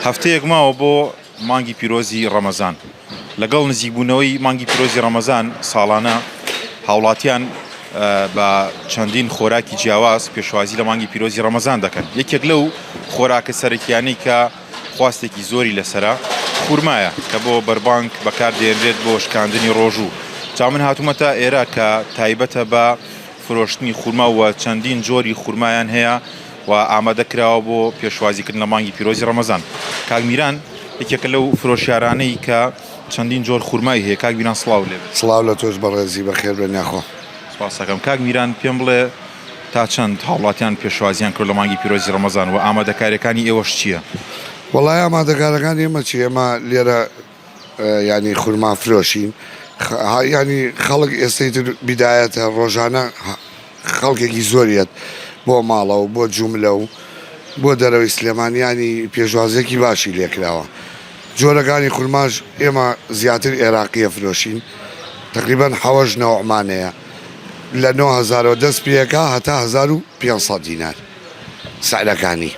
هەفتەیەک ماوە بۆ مانگی پیرۆزی ڕەمەزان. لەگەڵ نزیکبوونەوەی مانگی پیرۆزی ڕەمەزان ساڵانە هاوڵاتیان بە چەندین خۆراکی جیاواز پێشوازی لە مانگی پیرۆزی ڕەمەزان دەکەن. یەکێک لەو خۆراکە سەرەکیانەی کە خواستێکی زۆری لەسەرە خورمایە کە بۆ بەربانگ بەکاردێنرێت بۆ شکاندنی ڕۆژوو. جا من هاتوومەتە ئێرە کە تایبەتە بە فرۆشتنی خورما و چەندین جۆری خورمایان هەیە و ئامادە کراوە بۆ پێشوازیکردن لە مانگی پیرۆزی ڕەمەزان. کاک میران یەکێکە لەو فرۆشیارانەی کە چەندین جۆر خورمای هەیە. کاک میران سڵاو لێ بێت. سڵاو لە تۆش بەڕێزی بەخێر بێن یاخوا. سپاس دەکەم. کاک میران پێم بڵێ تا چەند هاوڵاتیان پێشوازیان کرد لە مانگی پیرۆزی ڕەمەزان و ئامادەکاریەکانی ئێوەش چییە؟ وەڵای ئامادەکارەکانی ئێمە چی ئێمە لێرە یانی خورما فرۆشین یانی خەڵک ئێستەی تر بیدایەتە ڕۆژانە خەڵکێکی زۆریەت بۆ ماڵە و بۆ جوملە و بۆ دەرەوەی سلێمانی یانی پێشوازیەکی باشی لێکراوە جۆرەکانی خورماش ئێمە زیاتر ئێراقیە فرۆشین تقریبا حەوەش نەوعمانەیە لە 9000ەوە دەست پێەکە هەتا 1500 دینار سعرەکانی.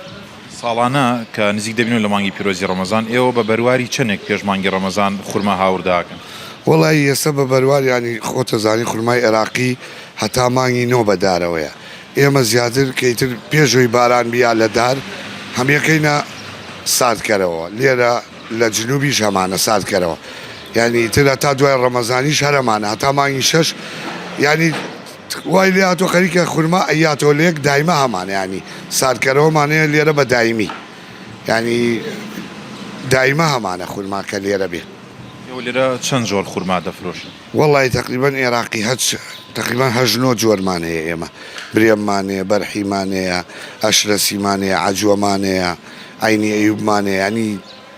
ساڵانە کە نزیک دەبینەوە لە مانگی پیرۆزی ڕەمەزان ئێوە بە بەرواری چەنێک پێش مانگی ڕەمەزان خورما هاوردە ئەکەن؟ وەڵایی ئێستا بە بەروار یانی خۆتەزانی خورمای ئێراقی هەتا مانگی نۆ بە دارەوەیە ئێمە زیاتر کە ئیتر پێش ئەوی باران بیا لە دار هەمیەکەینە ساردکەرەوە لێرە لە جنوبیش هەمانە ساردکەرەوە یانی ئیتر هەتا دوای ڕەمەزانیش هەرەمانە هەتا مانگی شەش یانی وای لێ هاتوە خەریکە خورما ئەیاتەوە لێک دایمە هەمانە یانی ساردکەرەوەمان هەیە لێرە بە دایمی یانی دایمە هەمانە خورما کە لێرە بێ. ئێوە لێرە چەند جۆر خورما دەفرۆشن؟ وەڵی تەقریبەن ئێراقی هەچ تەقریبەن هەشت نۆ جۆرمان هەیە ئێمە برێممان هەیە بەرحیمان هەیە ئەشرەسیمان هەیە عەجوەمان هەیە عەینی ئەیوبمان هەیە یانی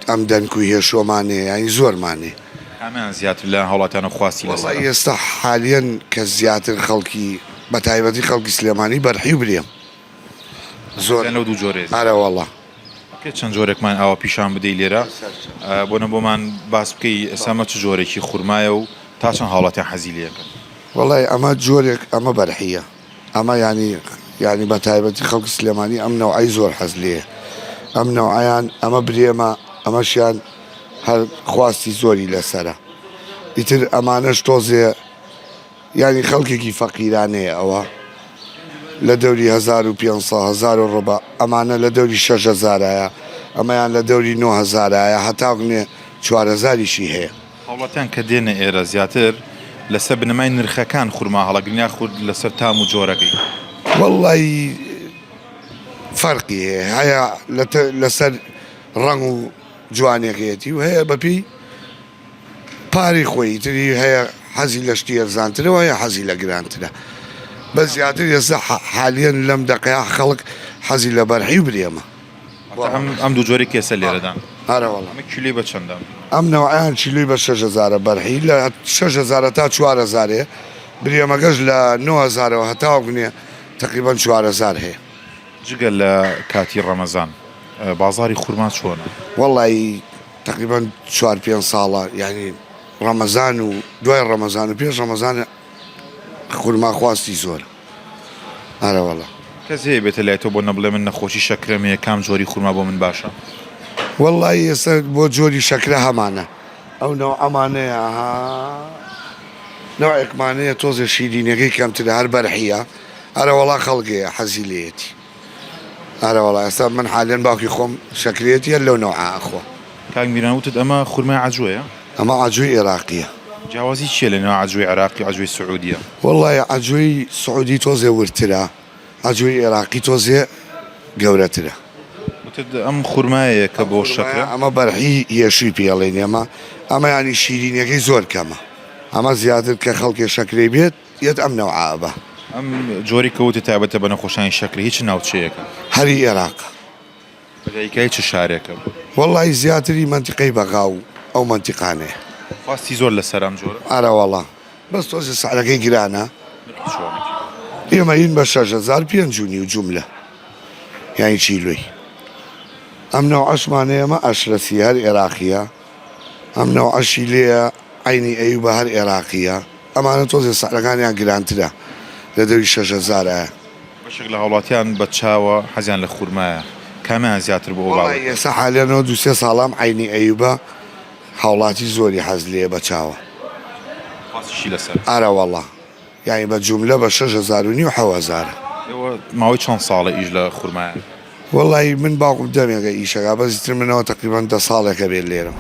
ئەم دەنک و هێشوەمان هەیە یانی زۆرمان هەیە. کامیان زیاتر لە هاوڵاتیانە خواستی لەسەرە؟ وەڵای ئێستا حالیەن کە زیاتر خەڵکی بە تایبەتی خەڵکی سلێمانی بەرحی و برێم زۆر لەو دوو جۆرەیە زیاتر. ئەرەوەڵا. ئەکرێت چەند جۆرێکمان ئاوا پیشان بدەی لێرە بۆنە بۆمان باس بکەی ئێستا ئەمە چ جۆرێکی خورمایە و تا چەند هاوڵاتیان حەزی لێ ئەکەن؟ وەڵای ئەمە جۆرێک ئەمە بەرحیە ئەمە یانی یانی بە تایبەتی خەڵکی سلێمانی ئەم نەوعەی زۆر حەز لێیە ئەم نەوعەیان ئەمە برێمە ئەمەشیان هەر خواستی زۆری لەسەرە ئیتر ئەمانەش تۆزێ یانی خەڵکێکی فەقیرانەیە ئەوە لە دەوری 1500 هزار و ڕبع ئەمانە لە دەوری 6000 ئەمەیان لە دەوری 9000 هەتاگنێ 4000یشی هەیە. هاوڵاتیان کە دێنە ئێرە زیاتر لەسەر بنەمای نرخەکان خورما هەڵەگرن یاخود لەسەر تام و جۆرەکەی؟ وەڵڵایی فەرقی هەیە، هەیە لەسەر ڕەنگ و جوانیەکەیەتی و هەیە بەپێی پارەی خۆی ئیتری هەیە حەزی لە شتی ئەرزانترە و هەیە حەزی لە گرانترە بەس زیاتر ئێستا حالیەن لەم دەقەیە خەڵک حەزی لە بەرحی و برێمە. واتە ئەم ئەم دوو جۆرەی کێسە لێرەدان. ئەرە وەڵا. ئەمە کیلۆی بە چەندە؟ ئەم نەوعەیان کیلۆی بە شەش هەزارە بەرحی لە شەش هەزارە تا چوار هەزارێ بریەمەکەش لە نۆ هەزارەوە هەتاوەکنێ تەقریبەن 4000 هەیە. جگە لە کاتی ڕەمەزان بازاڕی خورما چۆنە؟ وەڵایی تەقریبەن چوار پێنج ساڵە یانی ڕەمەزان و دوای ڕەمەزان و پێش ڕەمەزان خورما خواستی زۆرە. ئەرەوەڵا. کەس هەیە بێتە لای تۆ بۆ نە بڵێ من نەخۆشی شەکرەم هەیە کام جۆری خورما بۆ من باشە؟ وەڵایی ئێستا بۆ جۆری شەکرە هەمانە ئەو نەوعەمانەیە ها نەوعێکمانەیە تۆزێ شیرینەکەی کەمترە هەر بەرحیە ئەرەوەڵا خەڵک هەیە حەزی لێیەتی ئەرەوەڵا ئێستا من حالێن باوکی خۆم شەکرەیەتی هەر لەو نەوعە ئەخوا. کاک میران وتت ئەمە خورمای عەجوەیە؟ ئەمە عەجوەی ئێراقیە. جیاوازی چیە لە نێوان عەجوەی عێراقی و عەجوەی سعودیە؟ وەڵای عەجوەی سعودی تۆزێ وردترە عەجوەی ئێراقی تۆزێ گەورەترە. وتت ئەم خورمایەیە کە بۆ شەکرە؟ ئەمە بەرحی هێشوی پێ ئەڵێین ئێمە ئەمە یانی شیرینیەکەی زۆر کەمە ئەمە زیاتر کە خەڵکێ شەکرەی بێت یەت ئەم نەوعە ئەبا. ئەم جۆرەی کە وتت تایبەتە بە نەخۆشانی شەکرە هی چ ناوچەیەکە؟ هەری ئێراقە. بەدایکای چ شارێکە؟ وەڵای زیاتری مەنتیقەی بەغا و ئەو مەنتیقانەیە. خواستی زۆر لەسەرە ئەم جۆرە؟ ئەرەوەڵا بەس تۆزێ سعرەکەی گرانە. نرخی چۆنە؟ ئێمە ئین بە 6000 پێنج و نیو جوملە یانی کیلۆی. ئەم نەوعەشمان هەیە ئەمە ئەشرەسی هەر ئێراقیە ئەم نەوعەشی لێیە عەینی ئەیوبە هەر ئێراقیە ئەمانە تۆزێ سعرەکانیان گرانترە لە دەوری 6000 ە. بەشێک لە هاوڵاتیان بە چاوە حەزیان لە خورمایە. کامیان زیاتر بۆ ئەو وەڵای بابەتە؟ ئێستا حالیەن ئەوە دوو سێ ساڵە ئەم عەینی ئەیوبە هاوڵاتی زۆری حەز لێیە بە چاوە. خواستی لەسەرە؟ ئەرەوەڵا یانی بە جوملە بە 6500 حەو هەزارە. ئێوە ماوەی چەند ساڵە ئیش لە خورمایە؟ وەڵی من باوکم دەمێکە ئیشەکا بەس ئیتر منەوە تەقریبەن 10 ساڵێکە بێت لێرەم.